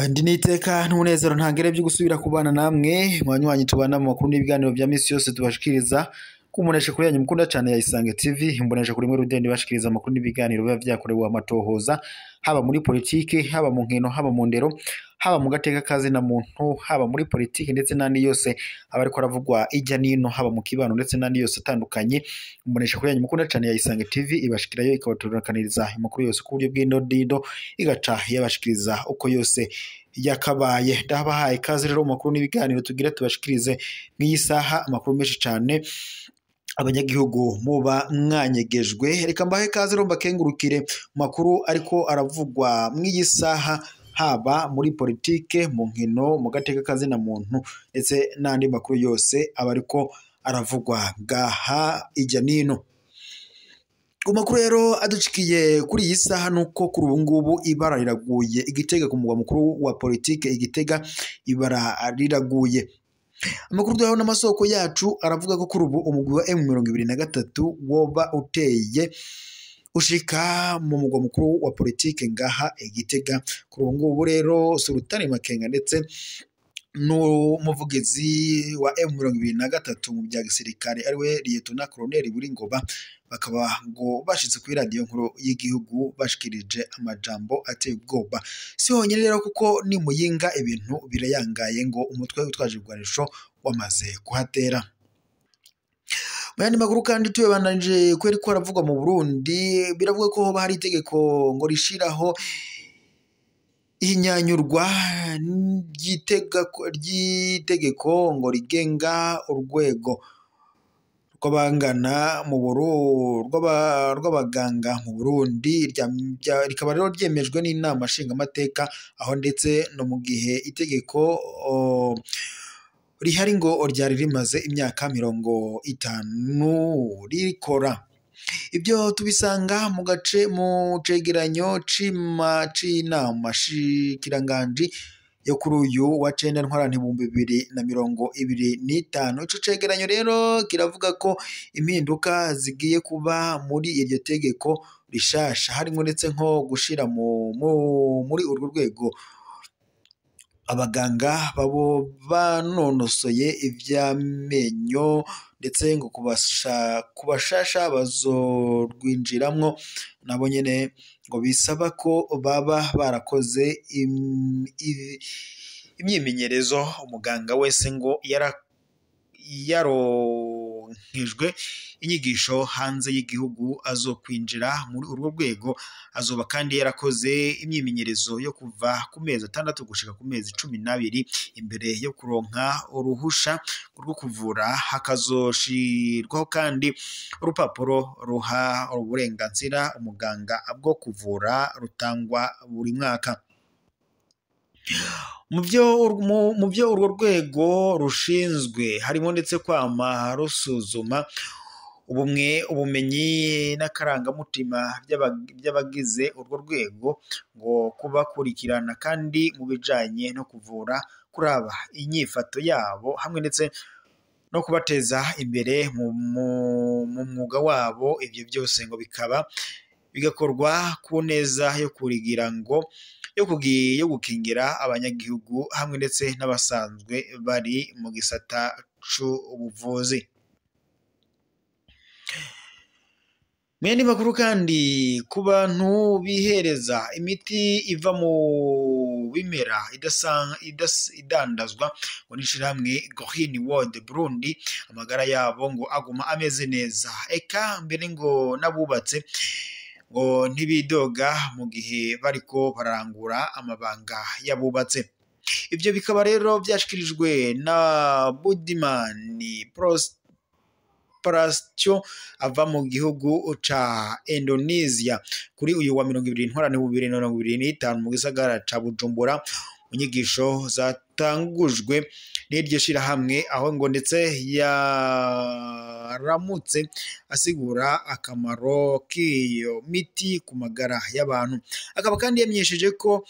Ndi n'iteka n'umunezero ntangere byo gusubira kubana namwe mwanywanyi tubana mu makuru n'ibiganiro bya misi yose tubashikiriza kumunesha kuri yanyu mukunda cyane ya Isange TV, imbonesha kuri mwe rudende bashikiriza amakuru n'ibiganiro biba vyakorewe amatohoza, haba muri politike, haba mu nkino, haba mu ndero, haba mu gateka kazi na muntu, haba muri politike ndetse n'andi yose aba ariko aravugwa ijya nino, haba mu kibano ndetse n'andi yose atandukanye. Imbonesha kuri yanyu mukunda cyane ya Isange TV ibashikirayo ikabaturakaniriza amakuru yose ku buryo bw'indodido, igaca yabashikiriza uko yose yakabaye. Ndabahaye ikaze rero mu makuru n'ibiganiro tugira tubashikirize nk'iyi saha, amakuru menshi cyane abanyagihugu muba mwanyegejwe. Reka mbahe ikaze rero mbakengurukire makuru ariko aravugwa mw'iyi saha, haba muri politike, mu nkino, mu gateka kazi na muntu ndetse n'andi makuru yose aba ariko aravugwa ngaha ijya nino. Amakuru rero aducikiye kuri iyi saha nuko kuri ubu ngubu ibara riraguye Igitega, ku mugwa mukuru wa politike Igitega ibara riraguye. Amakuru duhawe n'amasoko yacu aravuga ko kuri ubu umugwi wa M23 woba uteye ushika mu mugwa mukuru wa politike ngaha Igitega. Kuri ubu ngubu rero Sultani Makenga ndetse n'umuvugizi wa M23 mu bya gisirikare ariwe Lieutenant Colonel Buringoba, bakaba ngo bashitse kuri radiyo nkuru y'igihugu bashikirije amajambo ateye ubwoba. Si honyine rero kuko ni Muyinga ibintu birayangaye, ngo umutwe witwaje ibigwanisho wamaze kuhatera. Mu yandi makuru kandi tuyabandanije kweri ko haravugwa mu Burundi, biravuga ko hoba hari itegeko ngo rishiraho ihinyanyurwa ry'itegeko ngo rigenga urwego rw'abangana mu rw'abaganga mu Burundi, rikaba rero ryemejwe n'inama nshingamateka, aho ndetse no mu gihe itegeko rihari ngo ryari rimaze imyaka 50 rikora. Ibyo tubisanga mu gace mu cegeranyo c'inama shikiranganji yo kuri uyu wa 9 ntwarante 2025. Ico cegeranyo rero kiravuga ko impinduka zigiye kuba muri iryo tegeko rishasha, harimwo ndetse nko gushira muri urwo rwego abaganga babo banonosoye ivy'amenyo, ndetse ngo kubashasha bazorwinjiramwo nabo nyene ngo bisaba ko baba barakoze imyimenyerezo. Umuganga wese ngo yaronkejwe inyigisho hanze y'igihugu azokwinjira muri urwo rwego, azoba kandi yarakoze imyimenyerezo yo kuva ku mezi 6 gushika ku mezi 12 imbere yo kuronka uruhusha rwo kuvura. Hakazoshirwaho kandi urupapuro ruha uburenganzira umuganga bwo kuvura rutangwa buri mwaka. Mu byo urwo rwego rushinzwe harimo ndetse kwama rusuzuma ubumwe, ubumenyi n'akarangamutima by'abagize urwo rwego, ngo kubakurikirana kandi mu bijanye no kuvura, kuraba inyifato yabo hamwe ndetse no kubateza imbere mu mwuga wabo. Ibyo byose ngo bikaba bigakorwa ku neza yo kugira ngo yo gukingira abanyagihugu hamwe ndetse n'abasanzwe bari mu gisata c'ubuvuzi. Mwene makuru kandi ku bantu bihereza imiti iva mu bimera idandazwa ngo n'ishirahamwe Green World Burundi, amagara yabo ngo aguma ameze neza, eka mbere ngo n'abubatse ngo ntibidoga mu gihe bariko bararangura amabanga yabubatse. Ibyo bikaba rero byashikirijwe na Budimani Prastyo ava mu gihugu ca Indonesia kuri uyu wa 20 ntwarante 2025 mu gisagara ca Bujumbura, mu nyigisho zatangujwe n'iryo shirahamwe, aho ngo ndetse yaramutse asigura akamaro k'iyo miti ku magara y'abantu. Akaba kandi yamenyesheje ko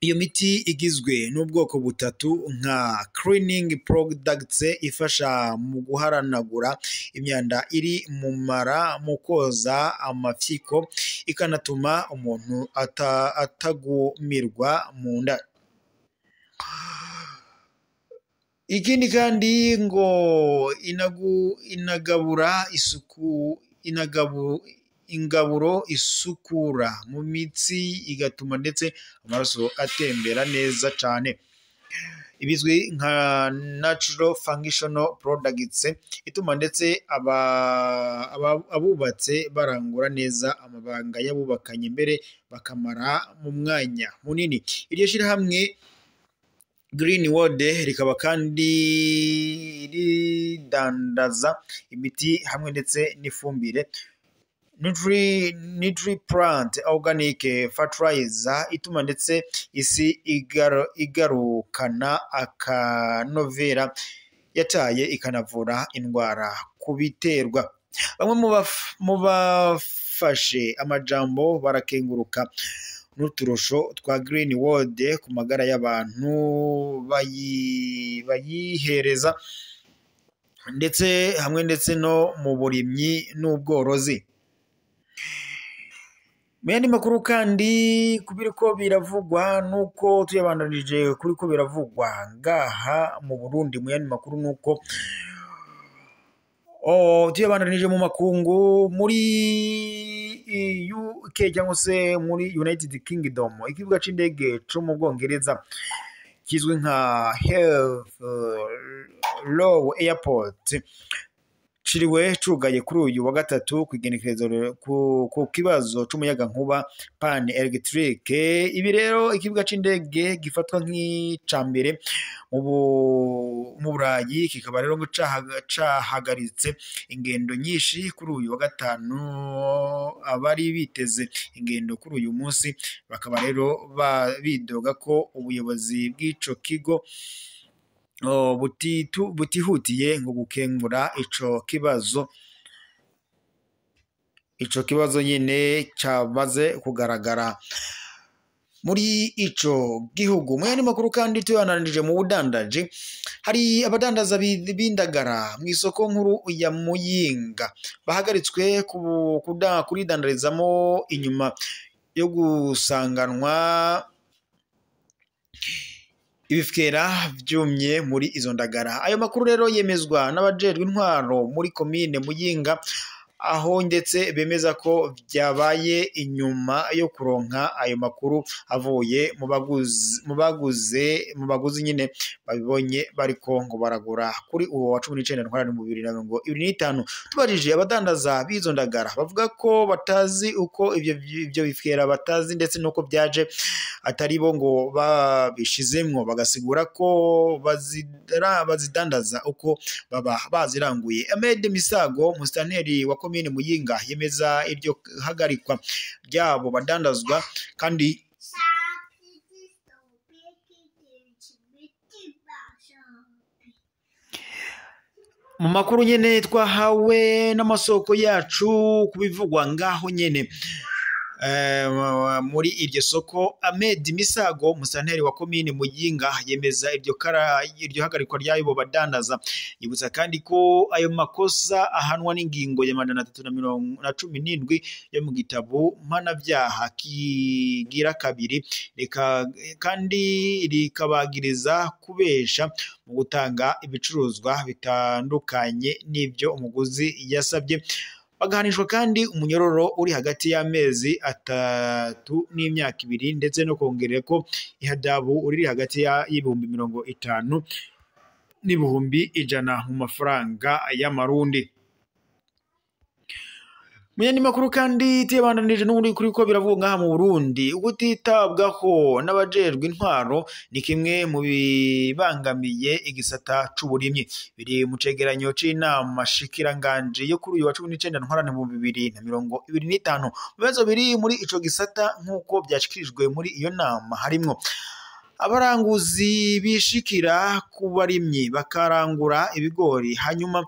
Iyo miti igizwe n'ubwoko butatu nka cleaning products ifasha mu guharanagura imyanda iri mu mara, mu koza amafyiko, ikanatuma umuntu atagumirwa mu nda. Ikindi kandi ngo inagabura isuku, ingaburo isukura mu mitsi, igatuma ndetse amaraso atembera neza cyane, ibizwi nka natural functional products, ituma ndetse abubatse barangura neza amabanga y'abubakanye mbere bakamara mu mwanya munini. Iryo shyirahamwe Green World rikaba kandi ridandaza imiti hamwe ndetse n'ifumbire Nutri Plant Organic Fertilizer, ituma ndetse isi igarukana akanovera yataye, ikanavura indwara ku biterwa. Bamwe mu bafashe amajambo barakenguruka n'uturusho twa Green World ku magara y'abantu bayihereza ndetse hamwe ndetse no mu burimyi n'ubworozi. Mu yandi makuru kandi kubiriko biravugwa nuko tuyabandanije kuri ko biravugwa ngaha mu Burundi, mu yandi makuru nuko tuyabandanije mu makungu, muri UK cyangwa se muri United Kingdom, ikibuga c'indege co mu Bwongereza kizwi nka Heathrow Airport ciriwe cugaye kuri uyu wa gatatu kw'igenekerezo ku kibazo c'umuyagankuba pan electric. Ibi rero ikibuga c'indege gifatwa nk'ica mbere mu Burayi, kikaba rero ngo cahagaritse ingendo nyinshi kuri uyu wa gatanu. Abari biteze ingendo kuri uyu munsi bakaba rero bidoga ko ubuyobozi bw'ico kigo butihutiye ngo gukemura ico kibazo. Ico kibazo nyine cyamaze kugaragara muri ico gihugu. Mu yandi makuru kandi tuyananije mu budandaji, hari abadandaza b'indagara mu isoko nkuru ya Muyinga bahagaritswe kuridandarizamo inyuma yo gusanganwa ibifukera vyumye muri izo ndagara. Ayo makuru rero yemezwa n'abajejwe intwaro muri komine Muyinga, aho ndetse bemeza ko byabaye inyuma yo kuronka ayo makuru avuye mu baguzi nyine babibonye bariko ngo baragura kuri uwo wa 19 Ntwarante 2025. Tubajije abadandaza b'izo ndagara bavuga ko batazi uko ivyo bifukera batazi ndetse nuko byaje atari bo ngo babishizemwo, bagasigura ko bazidandaza uko baba baziranguye. Ahmed Misago, musitanteri wa komine Muyinga, yemeza iryo hagarikwa ryabo badandazwa kandi mu makuru nyene twahawe n'amasoko yacu kubivugwa ngaho nyene muri iryo soko. Ahmed Misago, musanteri wa komine Muyinga, yemeza iryo hagarikwa ry'ayo badandaza. Yibutsa kandi ko ayo makosa ahanwa n'ingingo ya 317 yo mu gitabo mpanavyaha kigira kabiri, kandi rikabagiriza kubesha mu gutanga ibicuruzwa bitandukanye n'ibyo umuguzi yasabye. Bagahanishwa kandi umunyororo uri hagati y'amezi 3 n'imyaka 2, ndetse no kongerera ko ihadabu uri hagati y'ibihumbi 50 n'ibihumbi 100 mu mafaranga y'amarundi. Mu yandi makuru kandi tuyabandanije n'ubundi kuri ko biravuga ngaha mu Burundi, ukutitabwaho n'abajejwe intwaro ni kimwe mu bibangamiye igisata c'uburimyi. Biri mu cegeranyo c'inama shikiranganje yo kuri uyu wa 19 Ntwarante 2025. Mu bibazo biri muri ico gisata nk'uko vyashikirijwe muri iyo nama harimwo abaranguzi bishikira ku barimyi bakarangura ibigori hanyuma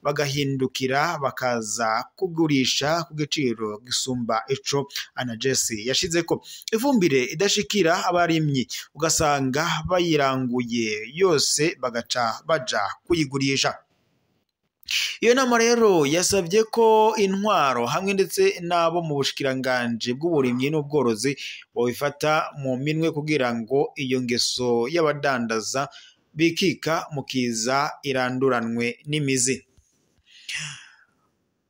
bagahindukira bakaza kugurisha ku giciro gisumba ico ANAGES yashizeko. Ifumbire idashikira abarimyi ugasanga bayiranguye yose bagaca baja kuyigurisha. Iyo nama rero yasabye ko intwaro hamwe ndetse n'abo mu bushikiranganji bw'uburimyi n'ubworozi bobifata mu minwe kugira ngo iyo ngeso y'abadandaza bikika mu kiza iranduranwe n'imizi.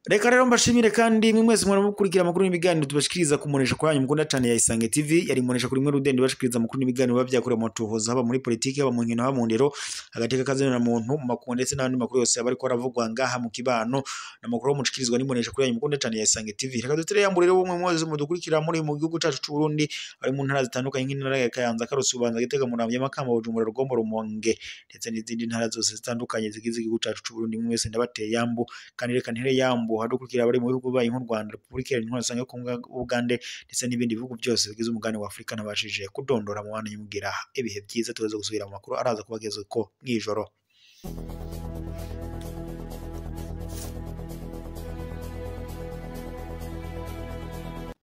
Reka rero mbashimire kandi mwe mwese mwari mukurikira amakuru n'ibiganiro tubashikiriza ku munesha kwanyu mukunda cyane ya Isange TV. Yari munesha kuri mwe rudende bashikiriza amakuru n'ibiganiro biba vyakorewe mu tuhoza, haba muri politiki, haba mu nkino, haba mu ndero, agateka kazina muntu mu makuru ndetse n'andi makuru yose aba ariko aravugwa ngaha mu kibano, n'amakuru mushikirizwa n'imbonesha kuri yanyu mukunda cyane ya Isange TV. Reka dutere yambure rero mwe mwese mudukurikira muri mu gihugu cacu c'u Burundi, ari mu ntara zitandukanye nk'intara ya Kayanza, Karusi, Bubanza, Gitega, Muramvya, Makamba, Bujumbura, Rugombo, Rumonge ndetse n'izindi ntara zose zitandukanye zigize igihugu cacu c'u Burundi. Mwe mwese ndabateye yambu, kandi reka ntere yambu hadukurikira abari mu bihugu bayi nk'u Rwanda, Repubulika Iharanira Intwaro ya Uganda ndetse n'ibindi bihugu byose bigize umugabane wa Afurika nabashije kudondora. Mu bana nyumugira ibihe byiza, tuza gusubira mu makuru araza kubageza ko mw'ijoro.